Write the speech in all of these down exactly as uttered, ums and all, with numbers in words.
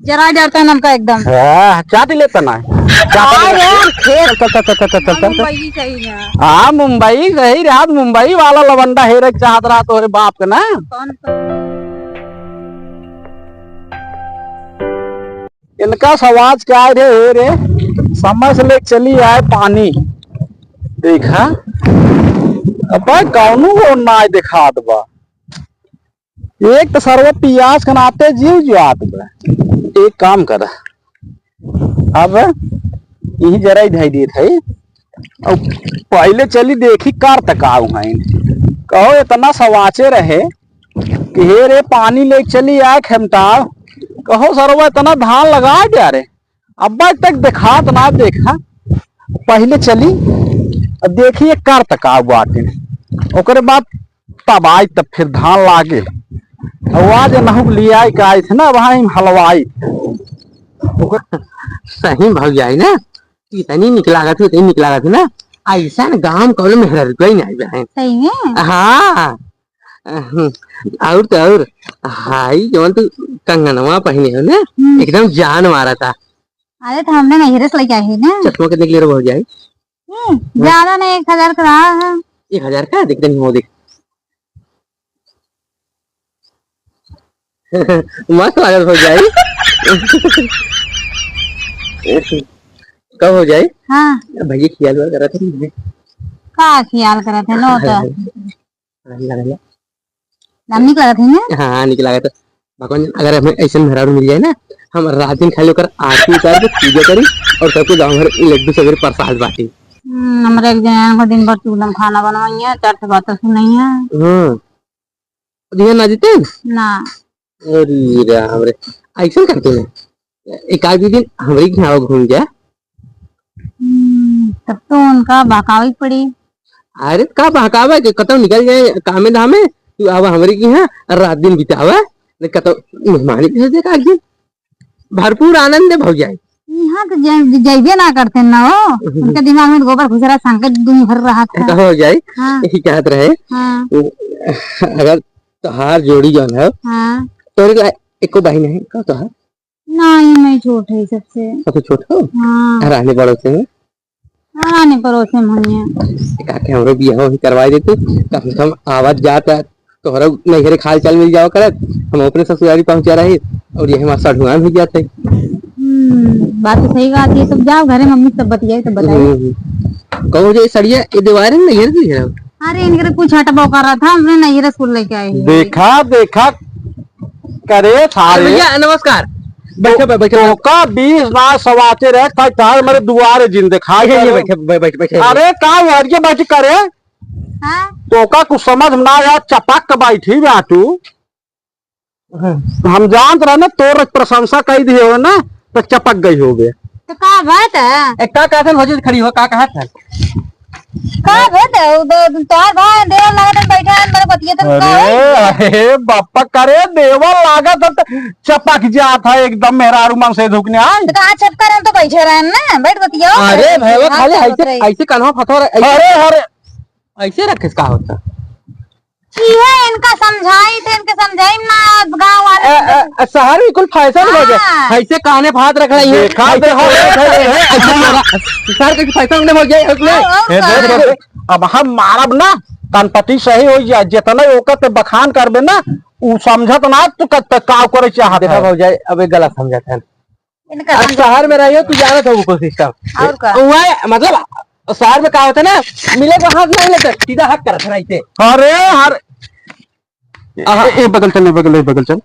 जरा डरता है हमका एकदम। हाँ, चाट लेता ना। चाट हाँ लेता। यार, फिर चल, चल, चल, चल, चल, चल, चल, चल। मुंबई सही है। हाँ, मुंबई सही रहा, मुंबई वाला लवंडा हेरे के चाहत रहा तोहरे बाप के ना। कौन, कौन? इनका सवाज का रे, हे रे, समय से लेके चली आए पानी। देखा, अबे कौनो वो ना दिखात बा। एक तो सरवा पियास के नाते जीव जुआत बा। एक काम कर, अब यही जरा ही धई देत है, और पहले चली देखी कर तकाऊ हैं। कहो इतना सवाचे रहे कि हे रे पानी लेके चली आए खेमटाव, कहो सरवा इतना धान लगा दिया रे, अब्बा तक देखात ना देखा, पहले चली और देखिए कर तकाऊ बाटे, ओकरे बाद तब आई तब फिर धान लागे। और आज नहुक लियाई का आई थे ना, वहाँ हम हलवाई। ओकर सही भौजाई ना, इतनी निक लागत है, इतनी निक लागत है ना। ऐसा ना गाँव में कौनो मेहरा रुपया ही नहीं बहन। सही में? हाँ। अहं, और तो और, हाई जवन तू कंगनवा पहने हो ना, हम्म। एकदम जान मारा था। अरे तो हमने नैहरे से लेके आए हैं ना। चश्मा कितने के लिए रे भौजाई? हम्म, ज्यादा नहीं, एक हजार का रहा है। एक हजार का? देख, देख, वो देख। मस्त लागत भौजाई। कब भौजाई? हाँ। भैया खियाल वाल करत है। का खियाल करत है, लो तो। हाँ, लगा ले। नाम निक लागत है ना? हाँ, निक लागत है। भगवान, अगर हमें ऐसे मेहरारू मिल जाए ना, हम रात दिन खाली ओकर आरती उतार के पूजा करी और सबके गाँव भर लड्डू सवेरे प्रसाद बांटी। हम्म, हमरा एक जने को दिन भर चूल्हा में खाना बनवाइए, चार ठे बातें सुनाइए। हाँ। दिया ना जीते? ना। अरे राम रे, ऐसा करते ना। एक आध दिन हमरे के यहाँ घूम जा। हम्म, तब तो उनका बहकावे पड़ी। अरे का बहकावे के, कतौ निकल जाए कामे धामे, तू आवा हमरे के यहाँ, रात दिन बितावा, ने कतौ मेहमानी के देखा एक दिन। भरपूर आनंद है भौजाई। यहाँ तो जै-, जैबे ना करते ना हो, हम्म। उनके दिमाग में तो गोबर घुस रहा, संकट दुनिया भर रहा था। का भौजाई? हाँ। यही कहत रहे। हाँ। वो, अगर तोहार जोड़ी जौन है, हाँ। तोरे का एको बहिन है का तोहार? नहीं, मैं छोट है सबसे। सबसे छोट हो? हाँ। रहने पड़ोसे में? हाँ, नहीं पड़ोसे में हइये। का के हमरो बियाह वही करवाई देते, कम से कम आवत जात तोहरा नैहरे खाल चाल मिल जाओ करत, हम अपने ससुरारी पहुँचा रही और यही हमार सढ़ुआन हो जाते। हम्म, बात तो सही बात है। तब जाओ घरे, मम्मी से सब बतियाई, सब बताई। हम्म। कहो जे सड़िया, ये दीवार है नैहर की है? अरे, इनके कुछ हटबो कर रहा था, हमने नैहर स्कूल लेके आए हैं। देखा, देखा, करे सारे। भैया, नमस्कार। बैठे, बै-, बैठे, तो बैठे। का बीस ना सवाचे रहे, था, था, मेरे दुआरे जिन दिखाई ये, ये करे। बैठे, बै-, बैठे, बैठे। अरे, का यार, ये बैठ करे? हाँ? तो का कुछ समझ में ना आया, चपक के बैठी बा तू। हाँ। हम जानत रहे ना, तोर प्रशंसा कई दिए हो ना, तो चपक गई होगे। तो का बात है? ए, का कहत है, भौजी खड़ी हो, का कहत है? का बात है? वो दो, तोहार भाई देवर लागत है, बैठा है, मेरे पतिये तो का अरे, है? अरे, बापा करे, देवर लागत है, तो चपक जात है एकदम मेहरारू मन से धुकने आए। तो कहाँ चपका रहे, हम तो बैठे रहे ना, बैठ बतियाओ। अरे, भैया, हाँ, खाली चलो, ऐसे, सही। ऐसे कन्हा फथोर, ऐसे अरे, अरे। ऐसे रखे से का होता? इहे इनका समझाई थे, इनके समझाई ना गाँव वाले। ए, ए, ए, शहर में कुल फैशन हो गया। हाँ। ऐसे काने पे हाथ रख रही है। देखा, ऐसे देखा, हाथ रख रही है। देखा। ऐसे मारा। शहर के फैशन में हो गया है उसमें। हाँ, और ए, का? देख, देख, देख। अब हम मारब ना, तनपटी सही हो जाए, जितना ओकर ते बखान करबे ना, उ समझत ना तू क-, त-, का करे चाहत देखा है। भौजाई, अब एक गलत समझत है। इनका अब समझ शहर में रहियो, तू जानत हो ओकर सिस्टम। और का? उहाँ, मतलब, शहर में का होता ना, मिले को हाथ नहीं लेते, सीधा हाथ करत रहते। अरे, हर आहा। ए, ए, बगल चल, ए, बगल, ए, बगल चल।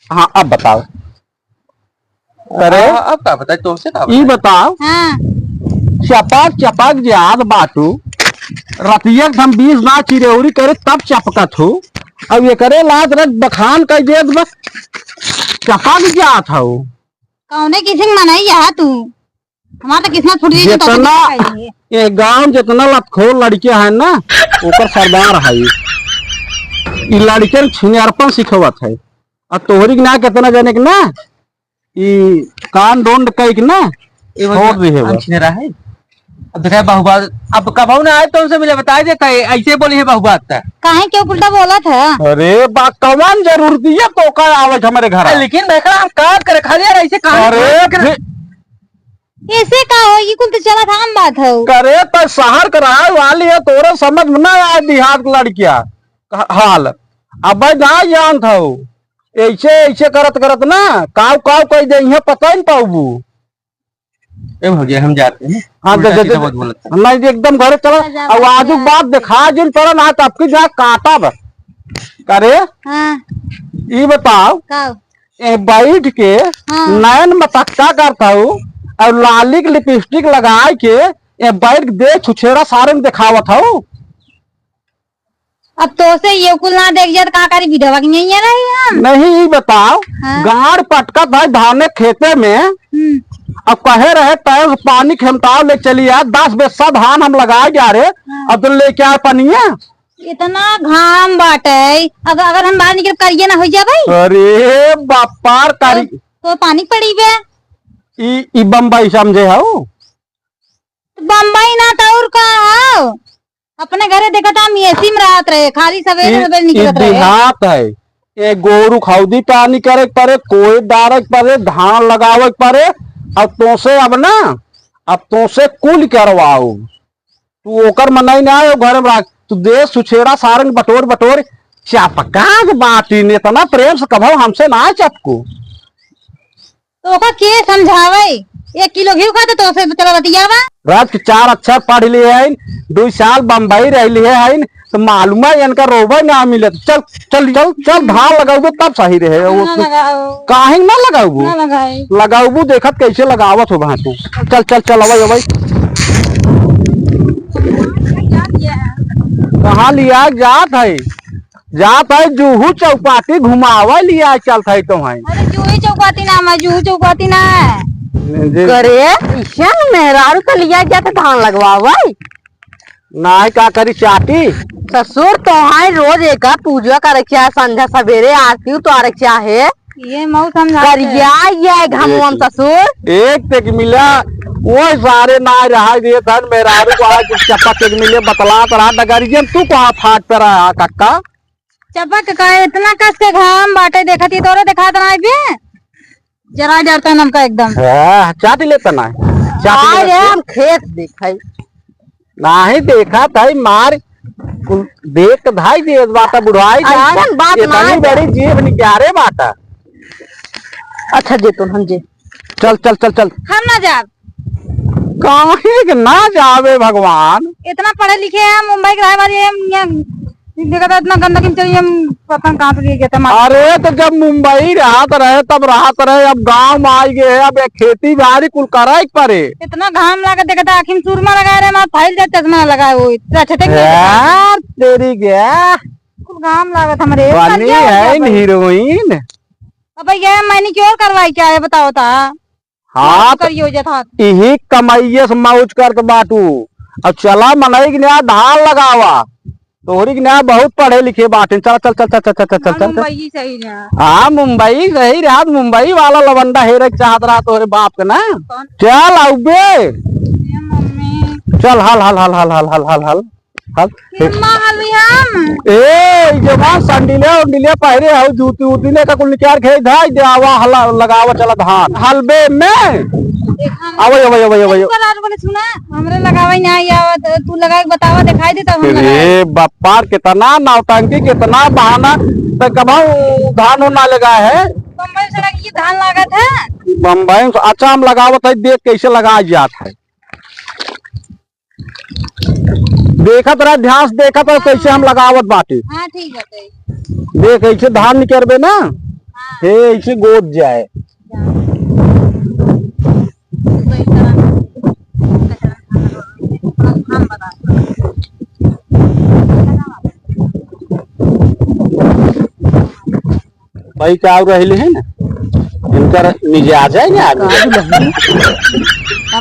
हाँ, अब बताओ। अरे, आ, अब का बताई, तुमसे का ई बताई? बताओ। हाँ। चपक, चपक जात बाटू, रतिया के हम बीस ना चिरौरी करे, तब चपकत हो। अब ये करे लात रत बखान कर देत बस, चपक जात हो। कौने किसिम मनई है तू? हमार तो किस्मत फूट गई, तो जितना खाई है। ये गांव जितना लतखोर लड़के हैं ना, ओकर सरदार है। ई लड़के छिनियरपन सिखवत है। और तोहरी के ना कितना जने के ना, ई कान डोंड कई के ना, ए छोड़ भैया, दी है हम बस। छिनेरा है। अब देखा बहु बात, अब कबहू ना आए तो उनसे मिले, बताई देता है, ऐसे बोली है बहु बात। काहे क्यों उल्टा बोलत है? अरे बा, कौन जरूरत है तो का आवे हमरे घर? लेकिन देखा, हम काम करे खाली यार, ऐसे अरे, फिर ऐसे का हो, ये कुल तो चला था, आम बात हो। करे तो शहर के रहे वाली है, तोरे समझ में ना आए देहात के लड़किया ह-, हाल। अब भाई ना जानत हो, ऐसे, ऐसे करत करत ना काव काव कह दे, यहाँ पता ही नहीं पाऊबू। ए भौजी, हम जाते हैं। हाँ, उल्टा दे, दे, सीधा दे, बहुत बोलत है। नहीं, एकदम घरे चला। जा, जा, अब जा, आजू जा। बात दिखा जिन पर ना, तो आपकी जा काटा बस। करे? हाँ। ई बताओ, का? ए बैठ के हाँ। नैन मटक्का करत हऊ और लाली के लिपस्टिक लगाए के ए बैठ के दे छुछेड़ा सारन देखावत हऊ। अब तोसे ये कुल ना देख जात का करी, विधवा के नहीं रही हम। नहीं, ई बताओ, हाँ। गाड़ पटकत है धाने खेते में, हम्म। अब कहे रहे टाइम से पानी खेमताव ले चली आ, दस बेस्सा धान हम लगाए जा रहे, हाँ। अब तो लेके आए पनिया। इतना घाम बाटे, अगर, अगर हम बाहर निकल करिए ना हो जाबे। अरे बापार तो, करी। तो पानी पड़ी बे। ई, ई बम्बई समझे हऊ? बम्बई ना तो और का हो? अपने घरे देखत हम एसी में रहत रहे, खाली सवेरे ई, सवेरे ई निकलत रहे। देहात है, ए गोरू खौदी पानी करे के परे, कोई डारे के परे, धान लगावे के परे, अब तोसे अब ना, अब तोसे कुल करवाऊ। तू ओकर मनई ना आयो, घर में राख। तू दे सुछेड़ा सारंग बटोर बटोर चपका के बाटी ने इतना प्रेम से कभो हमसे ना चपको। तो ओका के समझावे? एक किलो घी खा तो तोसे चला बतियावा। राज के चार अक्षर पढ़ लिए हैं, दो साल बम्बई रह लिए हैं, तो मालूम है इनका रोबे ना मिले। चल, चल, चल, चल, धान लगाओगे तब सही रहे। वो ना लगाओ। काहे ना लगाओगे? ना लगाए। लगाओगे, देखत कैसे लगावत हो वहाँ तू। चल, चल, चल, अवई, अवई। कहाँ लिया जात है? जात है जूहू चौपाटी घुमावे लिया चलत है तो है। अरे जूही चौपाटी ना, मैं जूहू चौपाटी ना है। जी। करे, ऐसन मेहरारू तो लिया जात है धान लगवावे। नाहीं का करी चाटी? ससुर, तोहाई रोज एका पूजा करे के चाहे, संझा सबेरे आरती उतारे के चाहे। ये मऊ समझाते। करिया ये घामवा में देखी। ससुर। एक तेक मिला, वो सारे ना रहा ये धन मेहरारू को आज चपक एक मिले बतलात रहा डगरियन, तू कहाँ फाट पे रहा कक्का? चपक का इतना कस के घाम बाटे, देखत ही तोरे देखात ना बे। जरा डरता नमका एकदम। हाँ, चाट लेता ना। चाट आए लेता रे, तू। हम खेत देखाई। नाहीं देखा ताई मार, कुल देख के धाई दे, बाटा बुढ़ाई जाए। अइसन बात ना इतनी है। बड़ी जीभ निकारे बाटा। अच्छा, जे तो हम जे। चल, चल, चल, चल। हम ना जाब। काहे के ना जावे भगवान? इतना पढ़े लिखे हैं, मुंबई के रहे वाले हैं, यहाँ देखा था इतना गंदगी में चलिए, हम पता नहीं कहाँ से लिए गए थे मार। अरे तो जब मुंबई रहत रहे तब रहत रहे, अब गाँव में आ गए हैं, अब एक खेती बाड़ी कुल करे के परे। इतना घाम लागत, देखा था आँखी में सुरमा लगाए रहे, हमारा फाइल जा चश्मा लगाए हुए, इतना अच्छे थे यार तेरी गया। कुल घाम लागत हमारे, बनी करिया हो गया है भाई। हीरोइन। अब भैया मैनिक्योर करवाई क्या है बताओ ता? हाँ, करियो जथा। इही कमाइए से मौज करत बाटू। अब चला मनई के न्या धान लगावा। तोहरी के न्या बहुत पढ़े लिखे बाटे। चल, चल, चल। मुंबई सही रहा। हाँ, मुंबई सही रहा। मुंबई वाला लवंडा हेरे के चाहत रहा तोहरे बाप के ना। कौन? चल, आउबे। ए मम्मी। चल, हल, हल, हल। हल। ए अम्मा, हलवी हम। ए, ई जवान संडिले उंडिले पहिरे हउ, जूती उती ने का कुल निकाल के धाई दे, आवा हला लगावा चला धान। हलबे में। देख हम आवै, आवै, आवै, आवै। एक बार और बोले, सुना, हमरे लगावे ना आई आवत, तू लगा के बतावा, दिखाई देता हम लगाए। रे बप्पार, कितना नौटंकी, कितना बहाना, तो कबहू धान होना लगा है। बम्बई से लगी धान लागत है। बम्बई से अच्छा हम लगावत है, देख कैसे लगा जात है। देखत रह, ध्यान से देखत रह, कैसे हम लगावत बाटी। हाँ, ठीक है, ठीक। देख, ऐसे धान निकरबे ना, हाँ। हे, ऐसे गोद जाए। जा। भाई का और रहले है ना, इनकर मिजाज है ना आदमी। का दुल्हन? का,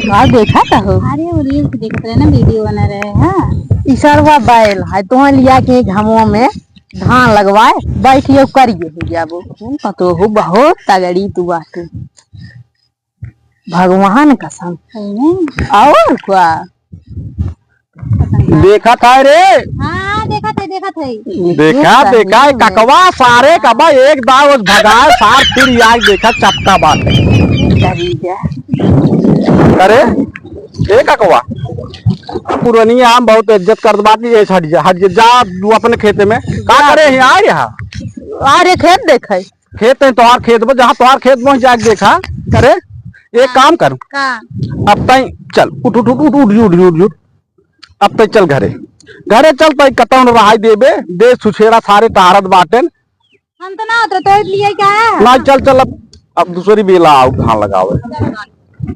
का देखा था हो? अरे वो reels देखत रहे ना, video बना रहे हैं। ई सरवा बैल है, तो लिया के घामवा में धान लगवाए, बैठ ये करिए हो जाबो। हम पतो हो बहुत तगड़ी तू बाटे। भगवान कसम। सही में? और का? देखत है रे। हाँ, देखत है, देखत है। देखा, देखा, ककवा सारे का बा, एक दाव उस भगाए, सार फिर आइ देखा चपटा बाटे। अरे, ए ककवा, पुरनिया हम बहुत इज्जत करत बाटी, ये हट जा, हट जा, जा तू अपने खेते में। का करे है, आ यहाँ? अरे, खेत देखे। खेत है तोहार खेत बा, जहाँ तोहार खेत बा, जाके देखा। करे, एक काम कर। का? अब तई चल, उठ, उठ, उठ, उठ, उठ, उठ, उठ, उठ। अब तई चल घरे, घरे चल, तई कतौ न रहाई देबे, दे सुछेड़ा सारे टहरत बाटेन। हम तो ना उतरे, तो लिए क्या है? ना, चल, चल, अब, अब दूसरी बेला आउ धान लगावे।